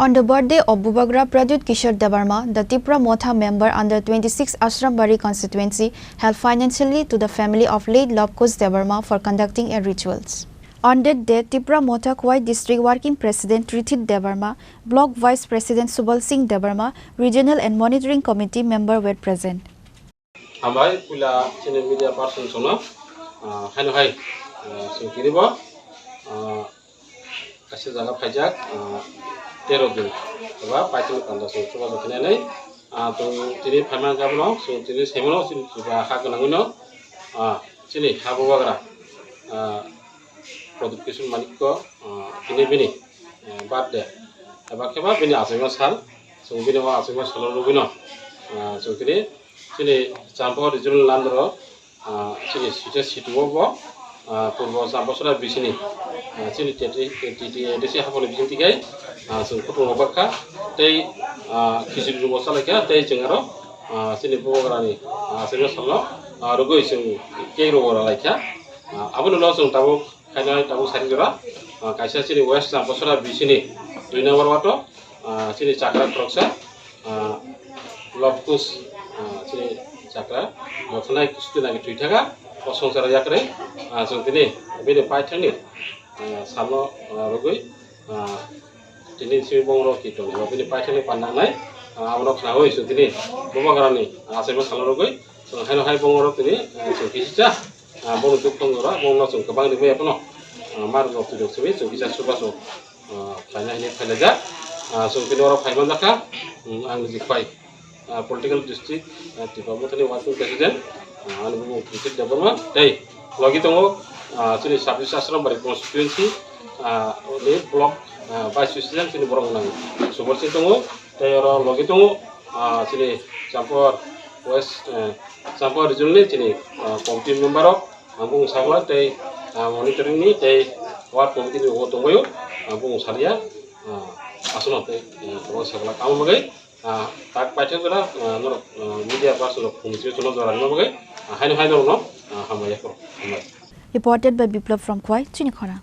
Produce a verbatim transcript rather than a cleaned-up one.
On the birthday of Bubagra Pradyut Kishore Debbarma, the Tipra Motha member under twenty-six Ashram Bari constituency helped financially to the family of late Lobkush Debbarma for conducting a rituals. On that day, Tipra Motha Khowai District Working President Rithit Debbarma, Block Vice President Subal Singh Debbarma, Regional and Monitoring Committee member were present. Hambai puila chini media person sono, ah, haino hai, ah, chwng tini bo, ah, kaisa jaga phaijak, ah, tero din eba paithakni panda chwng chubachu khinai nai, ah, chwng tini phaima jabno chwng tini saimano chini chuba ha gwnangwino, ah, chini ha bubagra, ah, Pradyut Kishore Manikko, ah, tini bini, ah, birthday eba khe ba bini achaima sal, chwng bini o achaima salo rwgwino, ah, chwng tini chini Champao Regional Landro, ah, chini site situ o bo, ah, Purbo Champasora bisini, ah, chini T T, T T A D C haponi bising tikai, ah, chwng kutung rok bakha, tei, ah, khichiri rwbo chalaikha, tei chwng aro, ah, chini bubagrani, ah, achaima salno, ah, rwgwi chwng cake rwbo ralaikha. Ah, aboni ulo chwng tabuk khaina tabuk sari jora, ah, kaisa chini West Champasora bisini dui number wato, ah, chini chakra khoroksa, ah, Lobkush, ah, chini chakra, bo thanai kusuti nagi thwi thaka, o songsara yakre, ah, chwng tini bini paithakni, ah, salno, ah, rwgwi, ah, tini simi bongro ki tong, bini paithakni pan nangnai, ah, abono khnaui chwng tini bubagrani, ah, achaima salno rwgwi, chwng haino hai bongro tini, ah, chwng kisicha, ah, bono duk tong jora, bono chwng kwbang ribai abono, ah, mar rok twi rok simi chwng kisa subaso. Ah, phaina hini phailaijak. Ah, chwng tini oro phai manjakha. Hmm, ang niji khwai, ah, political district, ah, Tipra Mothani working president, ah, ani bumung Kritik Debbarma. Tei logi tongo, ah, chini sub district Ashram Bari constituency, ah, ni block, ah, vice president chini borok nang Subal Singh tongo. Tei oro logi tongo, ah, chini Champor West, eh, Champor region ni chini, ah, committee member rok. Ang bung sakla tei, ah, monitoring ni tei ward committee ni bo tongbaio. Ang bung salia, ah, aswkno tei, ah, abo sakla tamo bagwi, ah, tak paithak jora, ah, norok, ah, media person rok phone swi tono jora rwna bagwi, ah, haino hai norokno, ah, hambai yaphuru. Hambai. Reported by Biplab from Khowai, Chini Khorang.